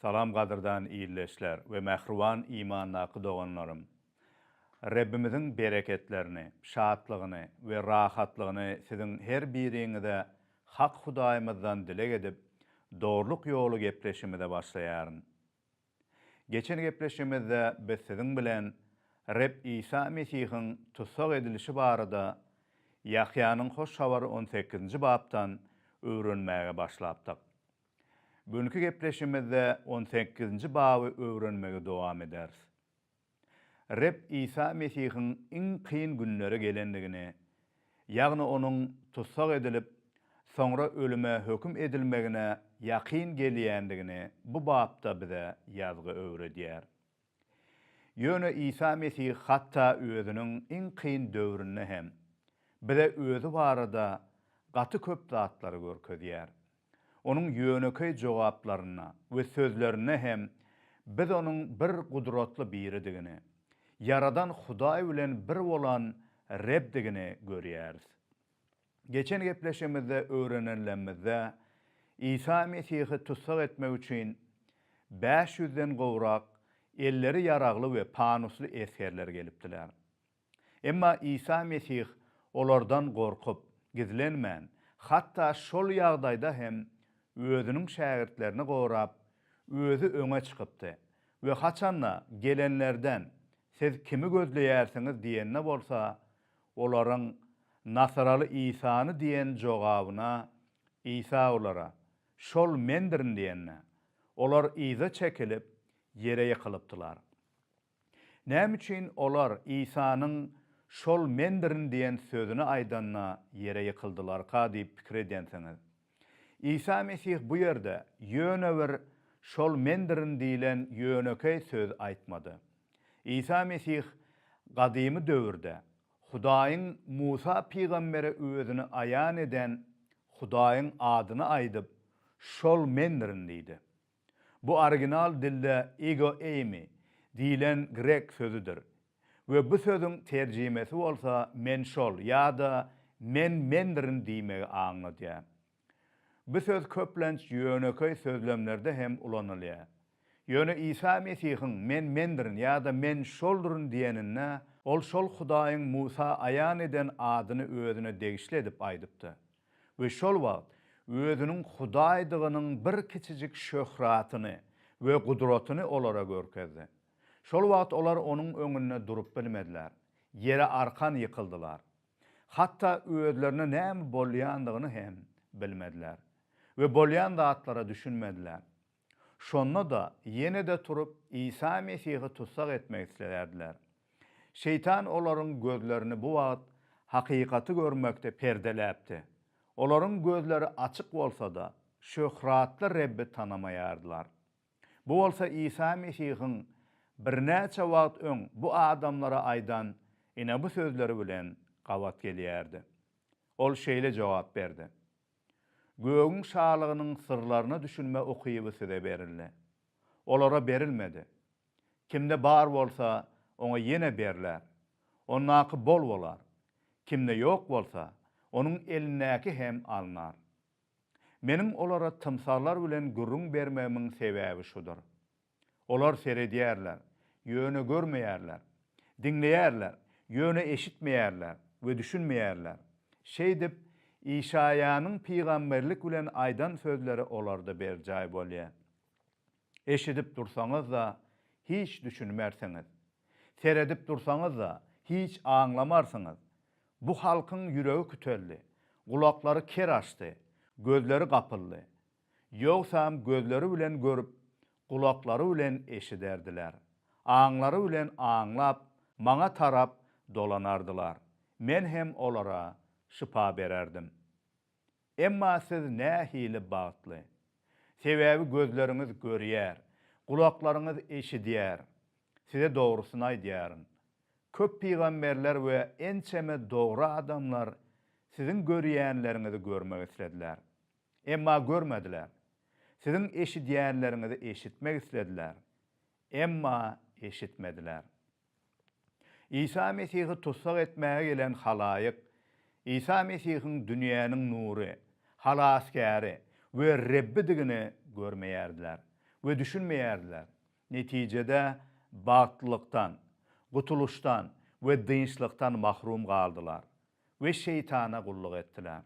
Salam gadyrdan ildeşler we mähriban imandaky doganlarym! Rebbimiziň bereketlerini, şatlygyny we rahatlygyny siziň her biriňize hak Hudaýymyzdan dileg edip, Dogrulyk ýoly gepleşimize başlaýaryn. Geçen gepleşigimizde biz siziň bilen Reb Isa Mesihiň tussag edilişi barada Ýahýanyň Hoş Habary on sekizinji bapdan öwrenmäge başlapdyk. Günki gepleşigimizde on sekizinji baby öwrenmegi dowam ederis. Reb Isa Mesihiň iň kyn günleri gelendigini, ýagny Onuň tussag edilip, soňra ölüme höküm edilmegine ýakyn gelýändigini bu bapda bize Ýazgy öwredýär. Ýöne Isa Mesih hatda özüniň iň kyn döwründe hem bize özi barada gaty köp zatlary görkezýär. Onuň ýönekeý jogaplarynda we sözlerinde hem biz Onuň bir gudratly biridigini, Ýaradan Hudaý bilen bir bolan Rebdigini görýäris. Geçen gepleşigimizde öwrenenlerimizde Isa Mesihi tussag etmek üçin bäş ýüzden gowrak elleri ýaragly we panusly esgerler gelipdiler. Emma Isa Mesih olardan gorkup, gizlenmän, hatda şol ýagdaýda hem özüniň şägirtlerini gorap, özi öňe çykypdy we haçanda gelenlerden Siz kimi gözleýärsiňiz diýende bolsa, olaryň Nasyraly Isany diýen jogabyna Isa olara, Şol Mendirin diýende, olar yza çekilip, ýere ýykylypdylar. Näme üçin olar Isanyň Şol Mendirin diýen sözüni aýdanda ýere ýykyldylarka diýip pikir edýänsiňiz. Isa Mesih bu ýerde ýöne bir Şol Mendirin diýlen ýönekeý söz aýtmady. Isa Mesih gadymy döwürde Hudaýyň Musa pygambere özüni aýan eden Hudaýyň adyny aýdyp, Şol Mendirin diýdi. Bu original dilde ego eimi diýlen grek sözüdir we bu sözüň terjimesi bolsa men şol ýa-da men mendirin diýmegi aňladýar. Bu söz köplenç ýönekeý sözlemlerde hem ulanylýar. Ýöne Isa Mesihiň men mendirin ýa-da men şolduryn diýeninde, ol şol Hudaýyň Musa aýan eden adyny özüne degişli edip aýdypdy. We şol wagt Özüniň Hudaýdygynyň bir kiçijik şöhratyny we gudratyny olara görkezdi. Şol wagt olar Onuň öňünde durup bilmediler, ýere arkan ýykyldylar. Hatda özlerine näme bolýandygyny hem bilmediler we bolýan zatlara düşünmediler. Şonda-da ýene-de turup Isa Mesihi tussag etmek isleýärdiler. Şeýtan olaryň gözlerini bu wagt hakykaty görmekde perdeläpdi. Olaryň gözleri açyk bolsa-da, şöhratly Rebbi tanamaýardylar. Bu bolsa Isa Mesihiň birnäçe wagt öň bu adamlara aýdan ine bu sözleri bilen gabat gelýärdi. Ol şeýle jogap berdi, Gögüň şalygynyň syrlaryna düşünme ukyby size berildi. Olara berilmedi. Kimde bar bolsa, oňa ýene berler. Ondaky bol bolar. Kimde ýok bolsa, onuň elindäki hem alnar. Meniň olara tymsallar bilen gürrüň bermegimiň sebäbi şudur. Olar seredýärler, ýöne görmeýärler, diňleýärler, ýöne eşitmeýärler we düşünmeýärler. Şeýdip, Işaýanyň pygamberlik bilen aýdan sözleri olarda berjaý bolýar. Eşidip dursaňyz-da, hiç düşünmersiňiz. Seredip dursaňyz-da, hiç aňlamarsyňyz. Bu halkyň ýüregi küteldi, gulaklary ker açdy, gözleri gapyldy. Ýogsam gözleri bilen görüp, gulaklary bilen eşiderdiler. Aňlary bilen aňlap, Maňa tarap dolanardylar. Men hem olara şypa bererdim. Emma siz nähili bagtly! Sebäbi gözleriňiz görýär, gulaklaryňyz eşidýär. Size dogrusyny aýdýaryn. Köp pygamberler we ençeme dogry adamlar siziň görýänleriňizi görmek islediler. Emma görmediler. Siziň eşidýänleriňizi eşitmek islediler. Emma eşitmediler. Isa Mesihi tussag etmäge gelen halaýyk Isa Mesihiň dünýäniň nury, Halasgäri we Rebbidigini görmeýärdiler. we düşünmeýärdiler. Netijede bagtlylykdan, gutulyşdan we dynçlykdan mahrum galdylar we şeýtana gulluk etdiler.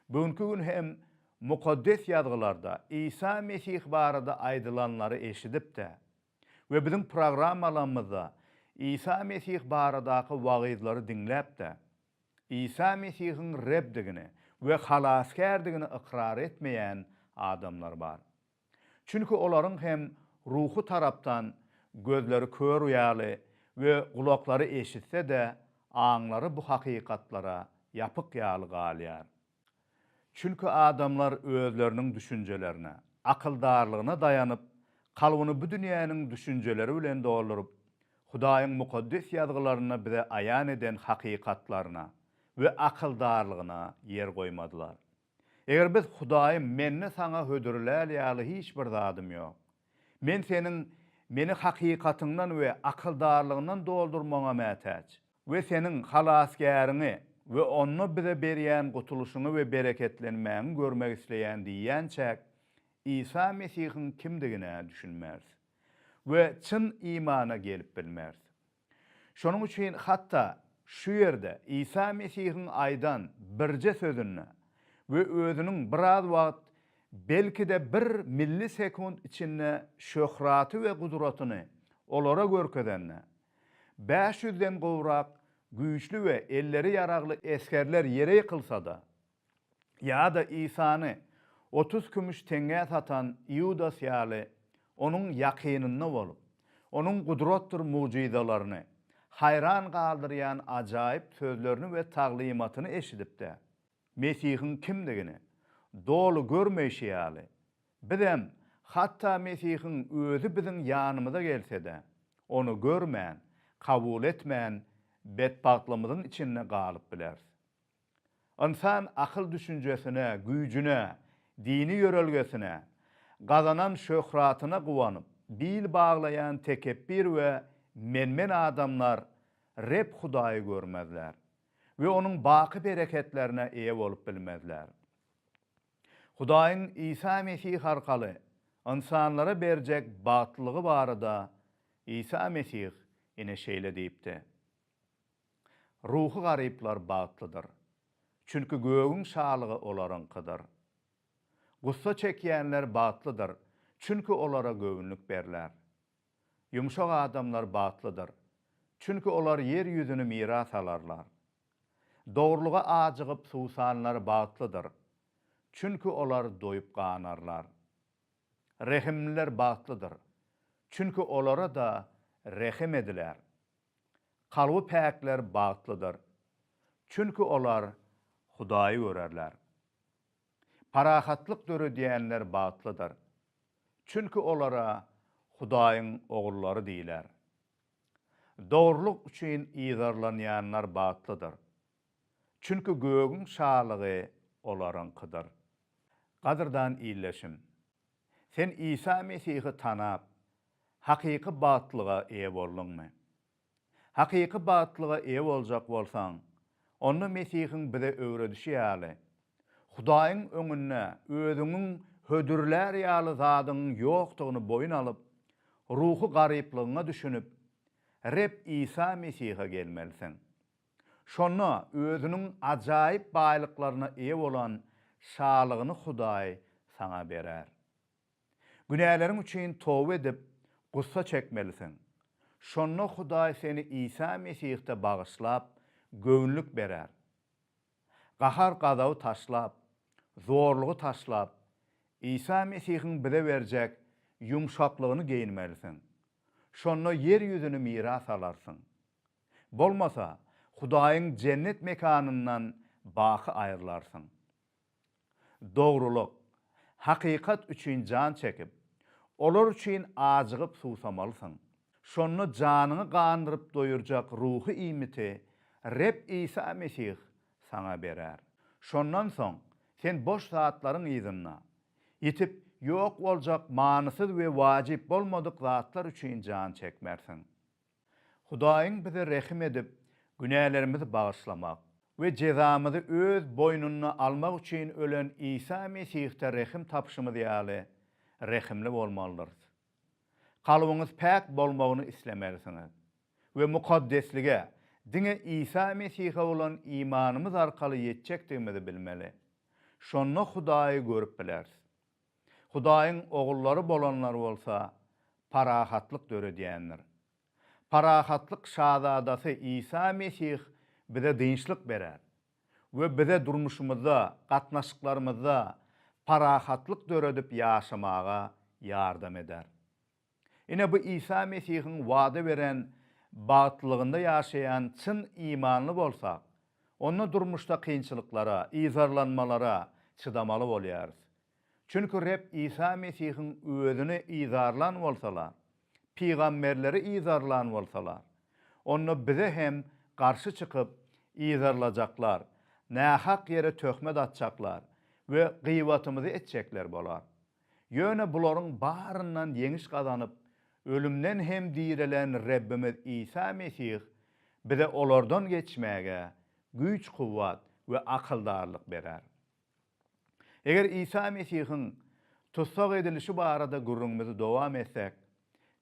Bu günki gün hem Mukaddes Ýazgylarda Isa Mesih barada aýdylanlary eşidip-de we biziň programmalarymyzda Isa Mesih baradaky wagyzlary diňläp-de, Isa Mesihiň Rebdigini we Halasgärdigini ykrar etmeýän adamlar bar. Çünki olaryň hem ruhy tarapdan gözleri kör ýaly we gulaklary eşitse-de, aňlary bu hakykatlara ýapyk ýaly galýar. Çünki adamlar özleriniň düşünjelerine, akyldarlygyna daýanyp, kalbyny bu dünýäniň düşünjeleri bilen dolduryp, Hudaýyň Mukaddes Ýazgylarynda bize aýan eden hakykatlaryna we akyldarlygyna ýer goýmadylar. Eger biz Hudaýym mende saňa hödürlär ýaly hiç bir zadym ýok. Men seniň meni hakykatyňdan we akyldarlygyňdan doldurmagyňa mätäç we seniň Halasgäriňi we Onda bize berýän gutulyşyňy we bereketlenmäňi görmek isleýän diýýänçäk Isa Mesihiň kimdigine düşünmeris we çyn imana gelip bilmeris. Şonuň üçin hatda şu ýerde Isa Mesihiň aýdan birje sözünde we özüniň biraz wagt, belki-de bir millisekunt içinde şöhraty we gudratyny olara görkezende, bäş ýüzden gowrak güýçli we elleri ýaragly esgerler ýere ýykylsa-da, Ýa-da Isany 30 kümüş teňňä satan Iudas ýaly Onuň ýakynynda bolup, Onuň gudratdyr mugjyzalaryny, haýran galdyrýan ajaýyp sözlerini we taglymatyny eşidip-de, Mesihiň kimdigini doly görmeýşi ýaly, bizem, hatda Mesihiň Özi biziň ýanymyza gelse-de, Ony görmän, kabul etmän, betbagtlygymyzyň içinde galyp bileris. Ynsan akyl-düşünjesine, güýjüne, dini ýörelgesine, gazanan şöhratyna guwanyp, bil baglaýan tekepbir we men-men adamlar Reb Hudaýy görmezler we Onuň baky bereketlerine eýe bolup bilmezler. Hudaýyň Isa Mesih arkaly ynsanlara berjek bagtlylygy barada Isa Mesih ine şeýle diýipdi. Ruhy garyplar bagtlydyr, çünki gögüň şalygy olaryňkydyr. Gussa çekýänler bagtlydyr, çünki olara göwünlik berler. Ýumşak adamlar bagtlydyr, çünki olar ýer ýüzüni miras alarlar. Dogrulyga ajygyp suwsanlar bagtlydyr, çünki olar doýup ganarlar. Rehimliler bagtlydyr, çünki olara-da rehim ediler. Kalby päkler bagtlydyr, çünki olar Hudaýy görerler. Parahatlyk döredýänler bagtlydyr, çünki olara Hudaýyň ogullary diýler. Dogrulyk üçin yzarlanýanlar bagtlydyr, çünki gögüň şalygy olaryňkydyr. Gadyrdan ildeşim, sen Isa Mesihi tanap, Hakyky bagtlyga eýe bolduňmy? Hakyky bagtlyga eýe boljak bolsaň, onda Mesihiň bize öwredişi ýaly, Hudaýyň öňünde özüňiň hödürlär ýaly zadyňyň ýokdugyny boýun alyp, ruhy garyplygyňa düşünip, Reb Isa Mesihe gelmelisiň. Şonda özüniň ajaýyp baýlyklaryna eýe bolan şalygyny Hudaý saňa berer. Günäleriň üçin toba edip, gussa çekmelisiň. Şonda Hudaý seni Isa Mesihde bagyşlap, göwünlik berer. Gahar-gazaby taşlap, zorlugy taşlap, Isa Mesihiň bize berjek ýumşaklygyny geýinmelisiň. Şonda ýer ýüzüni miras alarsyň. Bolmasa, Hudaýyň jennet mekanyndan baky aýrylarsyň. Dogrulyk, hakykat üçin jan çekip, olar üçin ajygyp suwsamalysyň. Şonda janyňy gandyryp doýurjak ruhy iýmiti Reb Isa Mesih saňa berer. Şondan soň sen boş zatlaryň yzynda, ýitip ýok boljak manysyz we wajyp bolmadyk zatlar üçin jan çekmersiň. Hudaýyň bize rehim edip, günälerimizi bagyşlamak we jezamyzy Öz boýnuna almak üçin ölen Isa Mesihde rehim tapyşymyz ýaly, rehimli bolmalydyrys. Kalbyňyz päk bolmagyny islemelisiňiz we mukaddeslige diňe Isa Mesihe bolan imanymyz arkaly ýetjekdigimizi bilmeli. Şonda Hudaýy görüp bileris. Hudaýyň ogullary bolanlar bolsa parahatlyk döredýändir. Parahatlyk Şazadasy Isa Mesih bize dynçlyk berer we bize durmuşymyzda, gatnaşyklarymyzda parahatlyk döredip ýaşamaga ýardam eder. Ine bu Isa Mesihiň wada beren bagtlylygynda ýaşaýan çyn imanly bolsak, onda durmuşda kynçylyklara, yzarlanmalara çydamaly bolýarys. Çünki Reb Isa Mesihiň Özüni yzarlan bolsalar, pygamberleri yzarlan bolsalar, onda bize hem garşy çykyp yzarlajaklar, nähak ýere töhmet atjaklar we gybatymyzy etjekler bolar. Ýöne bularyň baryndan ýeňiş gazanyp, ölümden hem direlen Rebbimiz Isa Mesih bize olardan geçmäge güýç-kuwwat we akyldarlyk berer. Eger Isa Mesihiň tussag edilişi barada gürrüňimizi dowam etsek,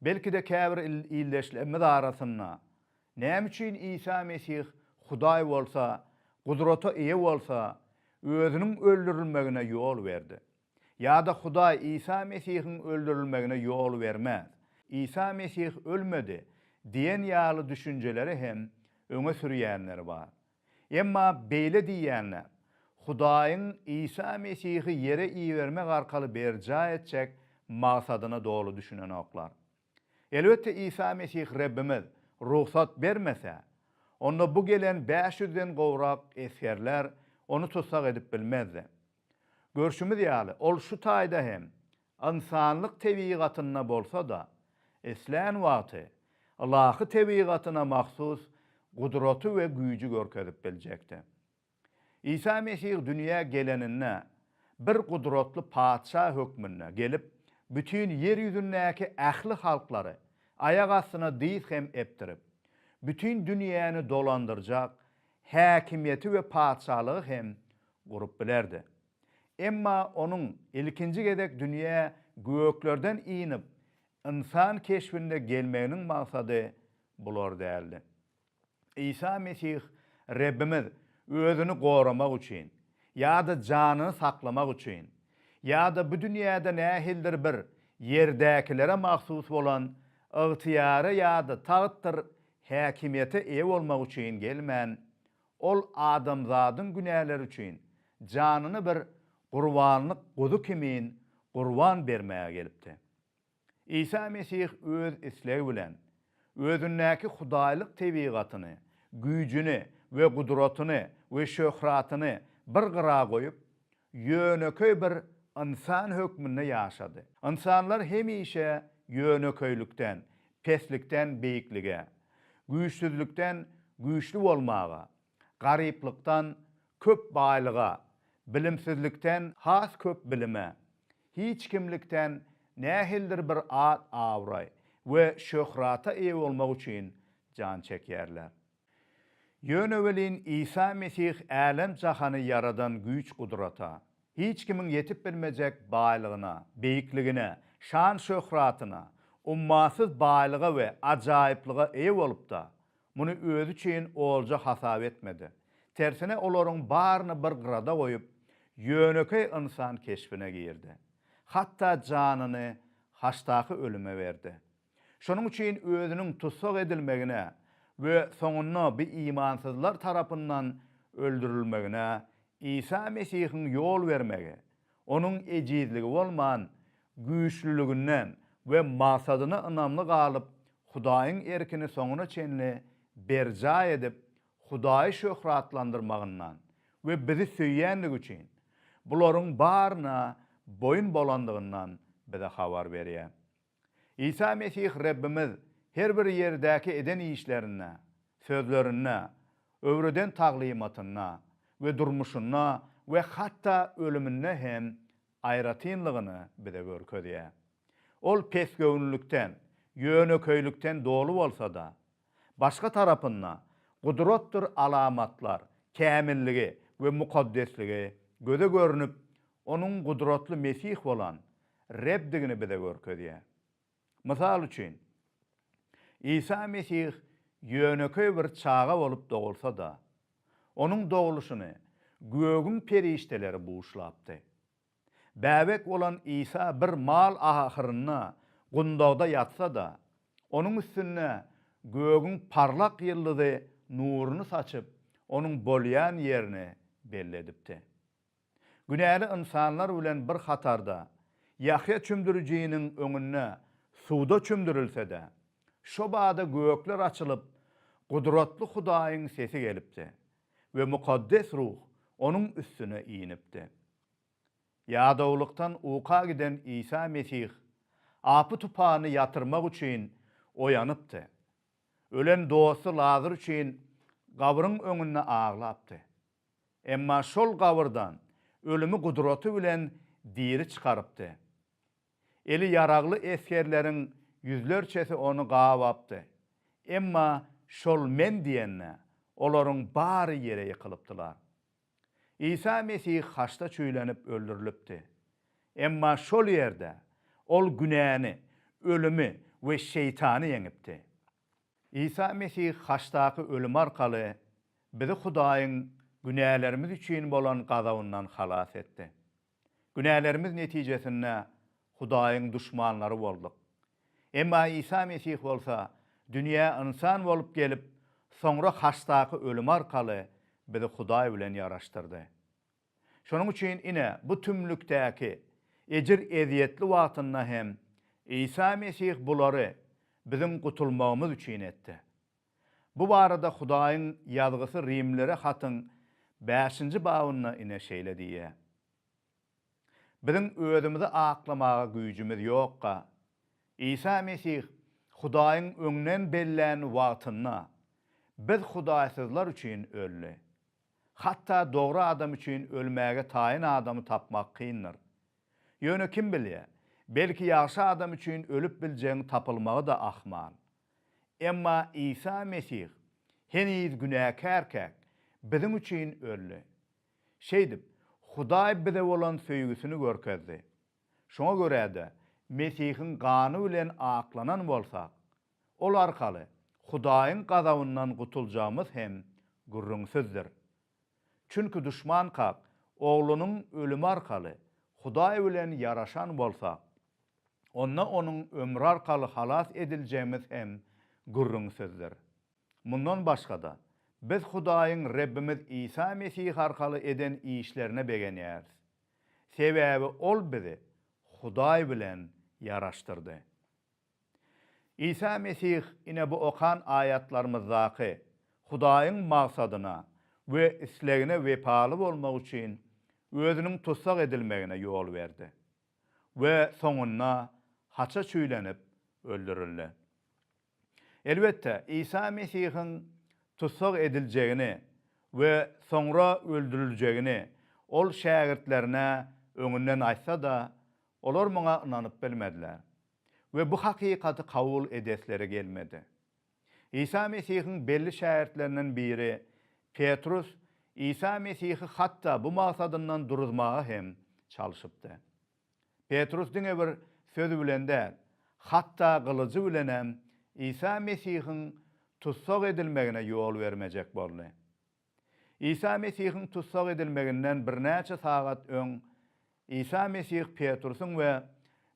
belki-de käbir ildeşlerimiz arasynda, Näme üçin Isa Mesih Hudaý bolsa, gudrata eýe bolsa, Özüniň öldürilmegine ýol berdi? Ýa-da Hudaý Isa Mesihiň öldürilmegine ýol bermez. Isa Mesih ölmedi diýen ýaly düşünjeleri hem öňe sürýänleri bar. Emma beýle diýýänler, Hudaýyň Isa Mesihi ýere ibermek arkaly berjaý etjek maksadyna doly düşünenoklar. Elbetde Isa Mesih Rebbimiz rugsat bermese, onda bu gelen bäş ýüzden gowrak esgerler Ony tussag edip bilmezdi. Görşümiz ýaly, ol şu taýda hem ynsanlyk tebigatynda bolsa-da, islän wagty ylahy tebigatyna mahsus gudraty we güýji görkezip biljekdi. Isa Mesih dünýä geleninde bir gudratly patyşa hökmünde gelip, bütin ýer ýüzündäki ähli halklary aýak astyna dyz hem epdirip, bütin dünýäni dolandyrjak häkimiýeti we patyşalygy hem gurup bilerdi. Emma Onuň ilkinji gezek dünýä göklerden inip, ynsan keşbinde gelmeginiň maksady bular däldi. Isa Mesih Rebbimiz Özüni goramak üçin ýa-da janyny saklamak üçin, ýa-da bu dünýäde nähilidir bir ýerdäkilere mahsus bolan ygtyýara ýa-da tagtdyr häkimiýete eýe bolmak üçin gelmän, Ol adamzadyň günäleri üçin janyny bir gurbanlyk guzy kimin gurban bermäge gelipdi. Isa Mesih öz islegi bilen, özündäki hudaýlyk tebigatyny, güýjüni we gudratyny we şöhratyny bir gyra goýup, ýönekeý bir ynsan hökmünde ýaşady. Ynsanlar hemişe ýönekeýlikden, peslikden beýiklige, güýçsüzlikden güýçli bolmaga, garyplykdan köp baýlyga, bilimsizlikden has köp bilime, hiç kimlikden nähilidir bir at-abraý we şöhrata eýe bolmak üçin jan çekýärler. Ýöne welin Isa Mesih älem-jahany ýaradan güýç-gudrata, hiç kimiň ýetip bilmejek baýlygyna, beýikligine, şan-şöhratyna, ummasyz baýlyga we ajaýyplyga eýe bolup-da, muny özi üçin olja hasap etmedi. Tersine olaryň baryny bir gyrada goýup, ýönekeý ynsan keşbine girdi. Hatda janyny haçdaky ölüme berdi. Şonuň üçin özüniň tussag edilmegine we soňunda bu imansyzlar tarapyndan öldürilmegine Isa Mesihiň ýol bermegi, Onuň ejizligi bolman, güýçlüliginden we maksadyna ynamly galyp, Hudaýyň erkini soňuna çenli berjaý edip, Hudaýy şöhratlandyrmagyndan we bizi söýýändigi üçin, bularyň baryna boýun bolandygyndan bize habar berýär. Isa Mesih Rebbimiz her bir ýerdäki eden işlerinde, sözlerinde, öwreden taglymatynda we durmuşynda we hatda ölüminde hem aýratynlygyny bize görkezýär. Ol pesgöwünlilikden, ýönekeýlikden doly bolsa-da, başga tarapynda gudratdyr alamatlar, kämilligi we mukaddesligi göze görnüp, Onuň gudratly Mesih bolan. Rebdigini bize görkezýär. Mysal üçin, Isa Mesih ýönekeý bir çaga bolup dogulsa-da, Onuň dogluşyny gögüň perişdeleri buşlapdy. Bäbek bolan Isa bir mal ahyrynda gundagda ýatsa-da, Onuň üstünde gögüň parlak ýyldyzy nuruny saçyp, Onuň bolýan ýerini belli edipdi. Günäli ynsanlar bilen bir hatarda Ýahýa çümdürijiniň öňünde suwda çümdürilse-de, şo bada gökler açylyp, gudratly Hudaýyň sesi gelipdi we Mukaddes Ruh Onuň üstüne inipdi. Ýadawlykdan uka giden Isa Mesih apy-tupany ýatyrmak üçin oýanypdy. Ölen dosty Lazar üçin gabryň öňünde aglapdy. Emma şol gabyrdan ölümi gudraty bilen diri çykarypdy. Eli ýaragly esgerleriň ýüzlerçesi ony gabapdy. Emma şol Men diýende, olaryň bary ýere ýykylypdylar. Isa Mesih haçda çüýlenip öldürilipdi. Emma şol ýerde Ol günäni, ölümi we şeýtany ýeňipdi. Isa Mesih haçdaky ölümi arkaly bizi Hudaýyň günälerimiz üçin bolan gazabyndan halas etdi. Günälerimiz netijesinde Hudaýyň duşmanlary bolduk. Emma Isa Mesih bolsa dünýä ynsan bolup gelip, soňra haçdaky ölümi arkaly bizi Hudaý bilen ýaraşdyrdy. Şonuň üçin ine bu tümlükdäki ejir-ezýetli wagtynda hem Isa Mesih bulary biziň gutulmagymyz üçin etdi. Bu barada Hudaýyň Ýazgysy Rimlilere hatyň bäşinji babynda ine şeýle diýýär, Biziň özümizi aklamaga güýjümiz ýokka, Isa Mesih Hudaýyň öňden bellän wagtynda biz hudaýsyzlar üçin öldi. Hatda dogry adam üçin ölmäge taýyn adamy tapmak kyndyr. Ýöne kim bilýär, belki ýagşy adam üçin ölüp biljegiň tapylmagy-da ahmal. Emma Isa Mesih heniz günäkärkäk, biziň üçin öldi. Şeýdip, Hudaý bize bolan söýgüsini görkezdi. Şoňa görä-de, Mesihiň gany bilen aklanan bolsak, ol arkaly Hudaýyň gazabyndan gutuljagymyz hem gürrüňsizdir. Çünki duşmankak Oglunyň ölümi arkaly Hudaý bilen ýaraşan bolsak, onda Onuň ömri arkaly halas ediljegimiz hem gürrüňsizdir. Mundan başga-da, biz Hudaýyň Rebbimiz Isa Mesih arkaly eden işlerine begenýäris. Sebäbi Ol bizi Hudaý bilen ýaraşdyrdy. Isa Mesih ine bu okan aýatlarymyzdaky Hudaýyň maksadyna we islegine wepaly bolmak üçin özüniň tussag edilmegine ýol berdi we soňunda haça çüýlenip öldürildi. Elbetde, Isa Mesihiň tussag ediljegini we soňra öldüriljegini ol şägirtlerine öňünden aýtsa-da, olar muňa ynanyp bilmediler we bu hakykaty kabul edesleri gelmedi. Isa Mesihiň belli şägirtlerinden biri Petrus Isa Mesihi hatda bu maksadyndan duruzmaga hem çalşypdy. Petrus diňe bir sözi bilen däl, hatda gylyjy bilenem Isa Mesihiň tussag edilmegine ýol bermejek boldy. Isa Mesihiň tussag edilmeginden birnäçe sagat öň Isa Mesih Petrusyň we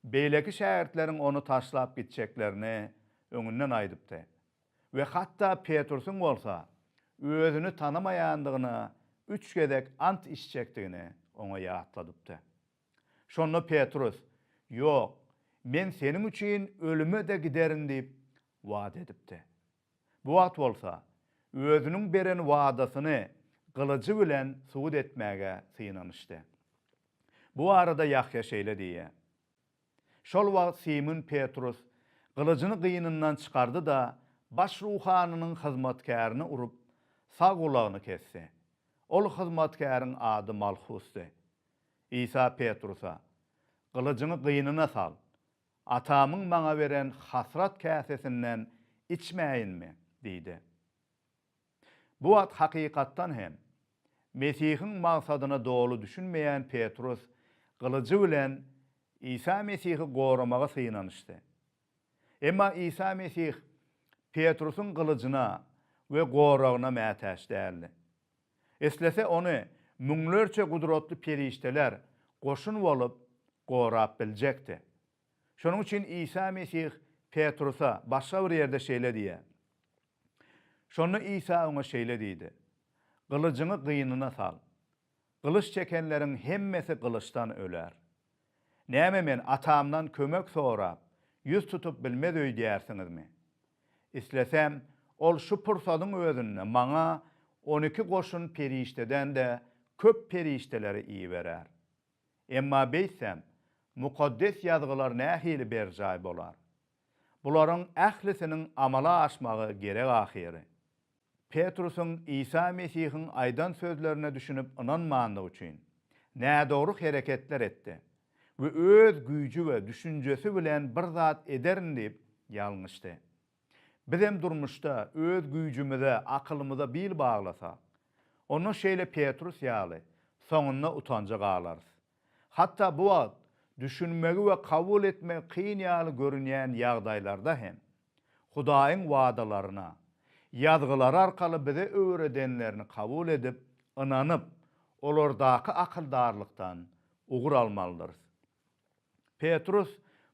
beýleki şägirtleriň ony taşlap gitjeklerini öňünden aýdypdy we hatda Petrusyň bolsa özüni tanamaýandygyna üç gezek ant içjekdigini oňa ýatladypdy. Şonda Petrus, Ýok, men seniň üçin ölüme-de giderin diýip wada edipdi. Bu wagt bolsa, özüniň beren wadasyny gylyjy bilen subut etmäge synanyşdy. Bu barada Ýahýa şeýle diýýär, Şol wagt Simun Petrus gylyjyny gynyndan çykardy-da, baş ruhanynyň hyzmatkärini urup, sag gulagyny kesdi. Ol hyzmatkäriň ady Malhusdy. Isa Petrusa, Gylyjyňy gynyna sal. Atamyň maňa beren hasrat käsesinden içmäýinmi? diýdi. Bu wagt hakykatdan hem, Mesihiň maksadyna doly düşünmeýän Petrus gylyjy bilen Isa Mesihi goramaga synanyşdy. Emma Isa Mesih Petrusyň gylyjyna we goragyna mätäç däldi. Islese ony müňlerçe gudratly perişdeler goşun bolup gorap biljekdi. Şonuň üçin Isa Mesih Petrusa başga bir ýerde şeýle diýýär. Şonda Isa oňa şeýle diýdi, Gylyjyňy gynyna sal. Gylyç çekenleriň hemmesi gylyçdan öler. Näme men Atamdan kömek sorap, ýüz tutup bilmez öýdýärsiňizmi? Islesem, Ol şu pursadyň özünde maňa 12 goşun perişdeden-de köp perişdeleri iberer. Emma beýtsem, Mukaddes Ýazgylar nähili berjaý bolar? Bularyň ählisiniň amala aşmagy gerek ahyry. Petrusyň Isa Mesihiň aýdan sözlerine düşünip ynanmandygy üçin, nädogry hereketler etdi we öz güýji we düşünjesi bilen bir zat ederin diýip ýalňyşdy. Bizem durmuşda öz güýjümize, akylymyza bil baglasak, onda şeýle Petrus ýaly soňunda utanja galarys. Hatda bu wagt düşünmegi we kabul etmegi kyn ýaly görünýän ýagdaýlarda hem, Hudaýyň wadalaryna, Ýazgylary arkaly bize öwredenlerini kabul edip, ynanyp, olardaky akyldarlykdan ugur almalydyrys. Petrus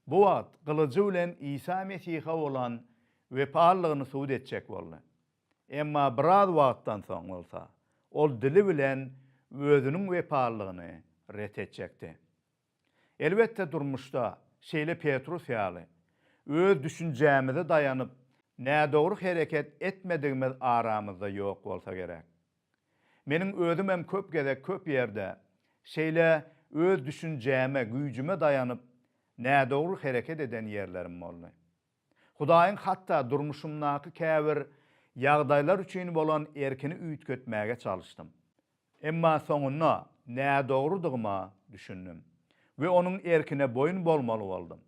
bu wagt gylyjy bilen Isa Mesihe bolan wepalylygyny subut etjek boldy. Emma biraz wagtdan soň bolsa, ol dili bilen özüniň wepalylygyny ret etjekdi. Elbetde durmuşda şeýle Petrus ýaly, öz düşünjämize daýanyp, nädogry hereket etmedigimiz aramyzda ýok bolsa gerek. Meniň özümem köp gezek köp ýerde şeýle öz düşünjäme, güýjüme daýanyp, nädogry hereket eden ýerlerim boldy. Hudaýyň hatda durmuşymdaky käbir ýagdaýlar üçin bolan erkini üýtgetmäge çalyşdym. Emma soňunda nädogrudygyma düşündim we Onuň erkine boýun bolmaly boldum.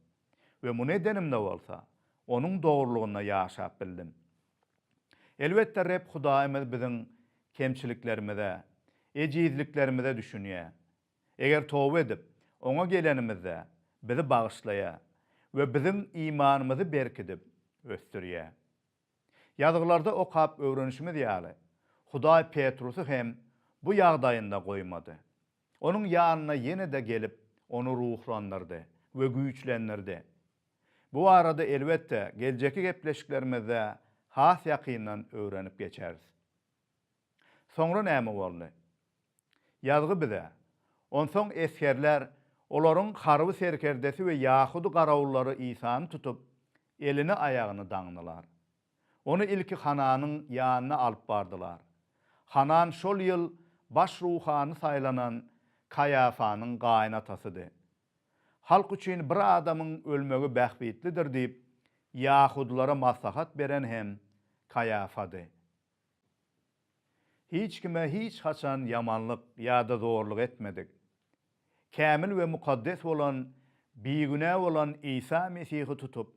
We muny edenimde bolsa, Onuň dogrulygynda ýaşap bildim. Elbetde Reb Hudaýymyz biziň kemçiliklerimize, ejizliklerimize düşünýär. Eger toba edip, Oňa gelenimizde, bizi bagyşlaýar we biziň imanymyzy berkidip, ösdürýär. Ýazgylarda okap öwrenişimiz ýaly, Hudaý Petrusy hem bu ýagdaýynda goýmady. Onuň ýanyna ýene-de gelip, ony ruhlandyrdy we güýçlendirdi. Bu barada, elbetde, geljekki gepleşiklerimizde has ýakyndan öwrenip geçeris. Soňra näme boldy? Ýazgy bize, Onsoň esgerler, olaryň harby serkerdesi we ýahudy garawullary Isany tutup, elini-aýagyny daňdylar. Ony ilki Hananyň ýanyna alyp bardylar. Hanan şol ýyl baş ruhany saýlanan Kaýafanyň gaýynatasydy. Halk üçin bir adamyň ölmegi bähbitlidir diýip, ýahudylara maslahat beren hem Kaýafady. Hiç kime hiç haçan ýamanlyk ýa-da zorluk etmedik. Kämil we mukaddes bolan, bigünä bolan Isa Mesihi tutup,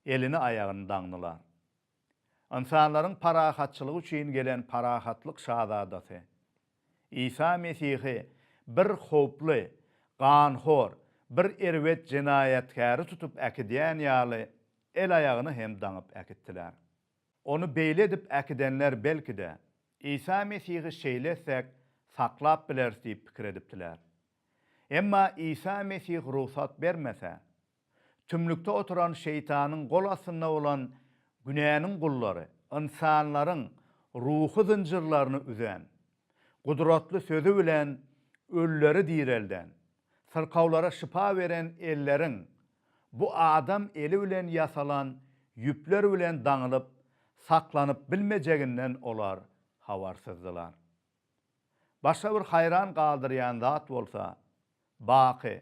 elini-aýagyny daňdylar. Ynsanlaryň parahatçylygy üçin gelen parahatlyk şazadasy, Isa Mesihi bir howply, ganhor, bir erbet jenaýatkäri tutup äkidýän ýaly el-aýagyny hem daňyp äkitdiler. Ony beýle edip äkidenler belki-de, Isa Mesihi şeýle etsek, saklap bileris diýip pikir edipdiler. Emma Isa Mesih rugsat bermese, tümlükde oturan şeýtanyň gol astynda bolan günäniň gullary ynsanlaryň ruhy zynjyrlaryny üzen, gudratly sözi bilen ölüleri direlden, syrkawlara şypa beren elleriň bu adam eli bilen ýasalan ýüpler bilen daňylyp saklanyp bilmejeginden olar habarsyzdylar. Başga bir haýran galdyrýan zat bolsa, baky,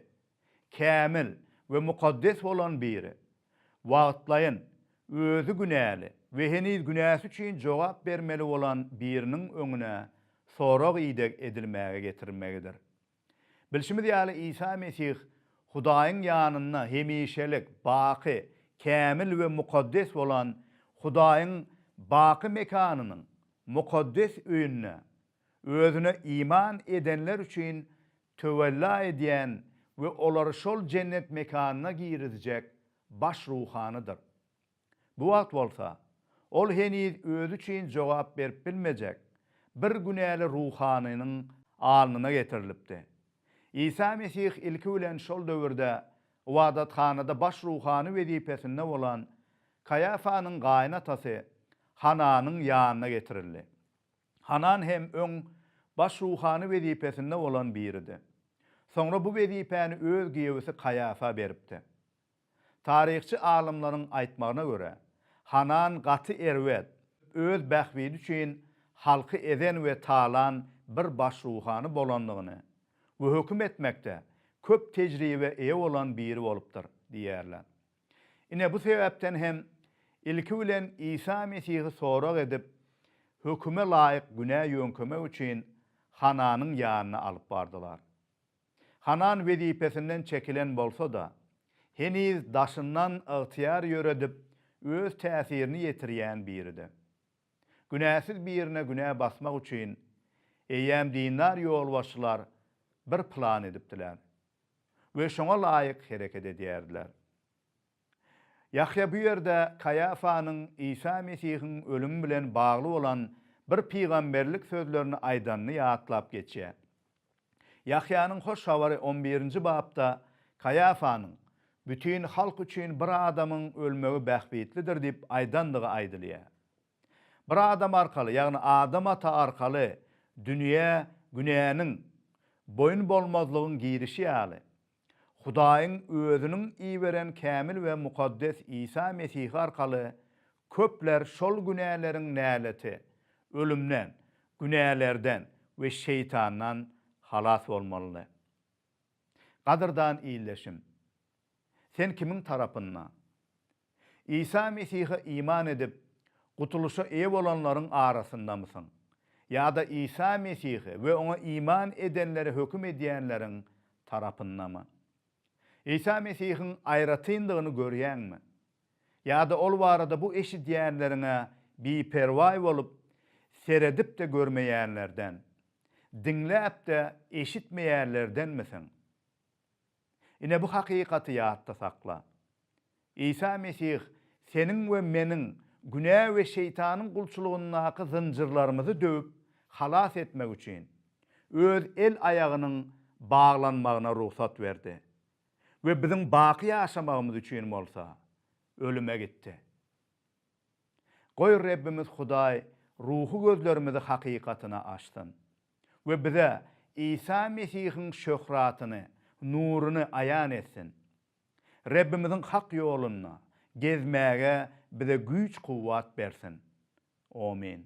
kämil we mukaddes bolan biri, wagtlaýyn, özi günäli we heniz günäsi üçin jogap bermeli bolan biriniň öňüne sorag-ideg edilmäge getirilmegidir. Bilşimiz ýaly, Isa Mesih Hudaýyň ýanynda hemişelik, baky, kämil we mukaddes bolan Hudaýyň baky mekanynyň mukaddes öýünde Özüne iman edenler üçin töwella edýän we. we olary şol jennet mekanyna girizjek baş ruhanydyr. Bu wagt bolsa, ol heniz özi üçin jogap berip bilmejek bir günäli ruhanynyň alnyna getirilipdi. Isa Mesih ilki bilen şol döwürde ybadathanada baş ruhany wezipesinde bolan Kaýafanyň gaýynatasy Hananyň ýanyna getirildi. Hanan hem öň baş ruhany wezipesinde bolan biridi. Soňra bu wezipäni öz giýewisi Kaýafa beripdi. Taryhçy alymlaryň aýtmagyna görä, Hanan gaty erbet, öz bähbidi üçin halky ezen we talan bir baş ruhany bolandygyny we höküm etmekde köp tejribä eýe bolan biri bolupdyr diýýärler. Ine bu sebäpden hem ilki bilen Isa Mesihi sorag edip, höküme laýyk günä ýöňkemek üçin Hananyň ýanyna alyp bardylar. Hanan wezipesinden çekilen bolsa-da, heniz daşyndan ygtyýar ýöredip, öz täsirini ýetirýän biridi. Günäsiz birine günä basmak üçin eýýäm dindar ýolbaşçylar bir plan edipdiler we şoňa laýyk hereket edýärdiler. Ýahýa bu ýerde Kaýafanyň Isa Mesihiň ölümi bilen bagly bolan bir pygamberlik sözlerini aýdanyny ýatlap geçýär. Ýahýanyň Hoş Habary on birinji bapda Kaýafanyň, Bütin halk üçin bir adamyň ölmegi bähbitlidir diýip aýdandygy aýdylýar. Bir adam arkaly, ýagny Adam ata arkaly dünýä günäniň, boýun bolmazlygyň girişi ýaly, Hudaýyň Özüniň iberen kämil we mukaddes Isa Mesihi arkaly köpler şol günäleriň näleti, ölümden, günälerden we şeýtandan halas bolmalydy. Gadyrdan ildeşim! Sen kimiň tarapynda? Isa Mesihe iman edip, gutulyşa eýe bolanlaryň arasyndamysyň? Ýa-da Isa Mesihe we Oňa iman edenleri höküm edýänleriň tarapyndamy? Isa Mesihiň aýratyndygyny görýäňmi? Ýa-da Ol barada bu eşidýänleriňe biperwaý bolup, seredip-de görmeýänlerden, diňläp-de eşitmeýänlerdenmisiň? Ine bu hakykaty ýatda sakla. Isa Mesih seniň we meniň günä we şeýtanyň gulçulygyndaky zynjyrlarymyzy döwüp halas etmek üçin, Öz el-aýagynyň baglanmagyna rugsat berdi we biziň baky ýaşamagymyz üçin bolsa, ölüme gitdi. Goý Rebbimiz Hudaý ruhy gözlerimizi hakykatyna açsyn we bize Isa Mesihiň şöhratyny, nuruny aýan etsin. Rebbimiziň hak ýolunda gezmäge bize güýç-kuwwat bersin. Omyn.